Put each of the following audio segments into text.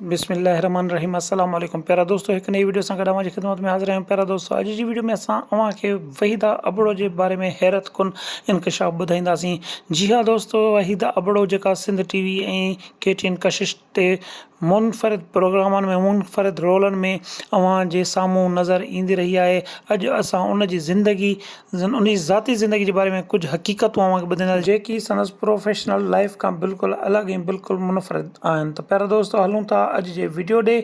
بسم الله الرحمن الرحيم السلام عليڪم پيارا دوستو هڪ نئين وڊيو سان گڏ اوهان جي خدمت ۾ حاضر آهيون پيارا دوستو اڄ جي وڊيو ۾ اسان اوهان کي وحيده ابڙو جي باري ۾ حيرت ڪن انڪشاف ٻڌائينداسين جي ها دوستو وحيده ابڙو جيڪا Sindh T V ۽ K T N Kashish تي منفرد پروگرامن ۾ منفرد رولن ۾ اوهان جي سامهون نظر ايندي رهي آهي اڄ اسان ان جي زندگي ان جي ذاتي زندگي جي باري ۾ ڪجهه حقيقتون اوهان کي ٻڌائينداسين جيڪي سندس پروفيشنل لائيف کان بلڪل الڳ ۽ بلڪل منفرد آهن ته پيارا دوستو هلون ٿا اڄ جي وڊيو ڏي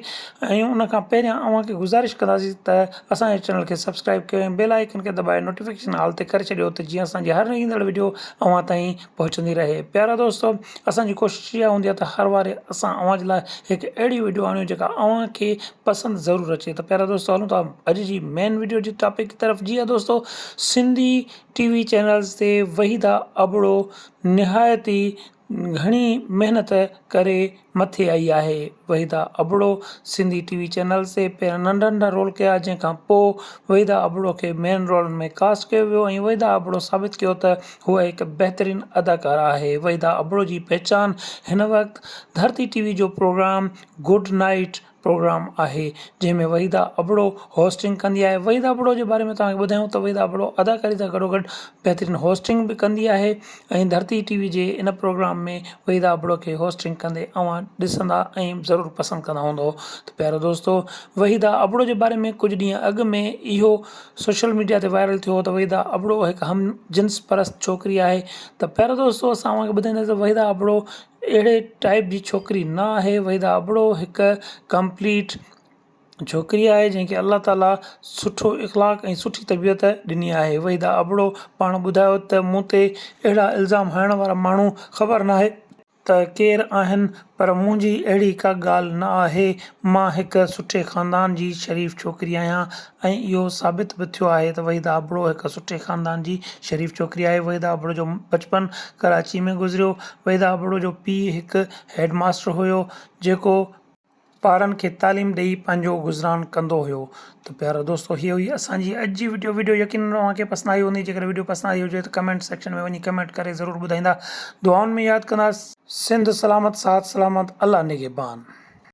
۽ ان کان پهريان اوهان کي گذارش ڪنداسين ته اسان جي چينل کي سبسڪرائب ڪيو ۽ بيل آئيڪن کي دٻائي نوٽيفڪيشن آل تي ڪري ڇڏيو ته جيئن اسان جي هر ايندڙ وڊيو اوهان تائين پهچندي رهي پيارا دوستو اسان جي ڪوشش اها هوندي آهي ته هر واري اسان اوهان جي لاء هڪ اهڙي وڊيو آڻيون جيڪا اوهان کي پسند ضرور اچي ته پيارا دوستو هلون ٿا اڄ جي مين وڊيو جي ٽاپڪ جي طرف جي ها دوستو سنڌي ٽي وي چينلز تي وحيده ابڙو نهايت ئي گهڻي محنت ڪري مٿي آئي آهي. Waheeda Abro Sindhi T V channels تي پهريان ننڍا ننڍا رول ڪيا جنهن کان پوء وحيده ابڙو کي مين رولن ۾ ڪاسٽ ڪيو ويو ۽ وحيده ابڙو ثابت ڪيو ته هوء هڪ بهترين اداڪاره آهي. وحيده ابڙو جي پهچان هن وقت ڌرتي ٽي وي جو پروگرام گڊ نائيٽ پروگرام آهي جنهن ۾ وحيده ابڙو هوسٽنگ ڪندي آهي وحيده ابڙو جي باري ۾ توهان کي ٻڌايون ته وحيده ابڙو اداڪاري سان گڏو گڏ بهترين هوسٽنگ به ڪندي آهي ۽ ڌرتي ٽي وي جي ان پروگرام ۾ وحيده ابڙو کي هوسٽنگ ڪندي اوهان ڏسندا ۽ ضرور پسند ڪندا هوندو ته پيارو دوستو وحيده ابڙو جي باري ۾ ڪجهه ڏينهن اڳ ۾ اهو سوشل ميڊيا تي وائرل ٿيو ته وحيده ابڙو هڪ هم جنس پرست ڇوڪري آهي ته پيارو دوستو اسان اوهان کي ٻڌائينداسين ته وحيده ابڙو اهڙي ٽائيپ جي ڇوڪري نه آهي وحيده ابڙو هڪ ڪمپليٽ ڇوڪري آهي جنهن کي الله تعالي سٺو اخلاق ۽ سٺي طبيعت ڏني آهي وحيده ابڙو پاڻ ٻڌايو ته مون تي اهڙا الزام هڻڻ وارا ماڻهو خبر ناهي ته ڪير آهن پر منهنجي اهڙي ڪا ڳالهه نه آهي مان هڪ سٺي خاندان جي شريف ڇوڪري آهيان ۽ اهو ثابت به ٿيو آهي ته وحيده ابڙو هڪ سٺي خاندان جي شريف ڇوڪري آهي. وحيده ابڙو جو بچپن ڪراچي ۾ گذريو. وحيده ابڙو جو پيء هڪ هيڊ ماستر هيو جيڪو ٻارن کي تعليم ڏئي پنهنجو گذران ڪندو هيو. ته پيارا دوستو هي هئي اسان جي اڄ جي وڊيو وڊيو يقينن اوهان کي پسند آئي هوندي جيڪڏهن وڊيو پسند آئي هجي ته ڪمينٽ سيڪشن ۾ وڃي ڪمينٽ ڪري ضرور ٻڌائيندا دعائن ۾ ياد ڪندا. سنڌ سلامت ساٿ سلامت الله نگهبان.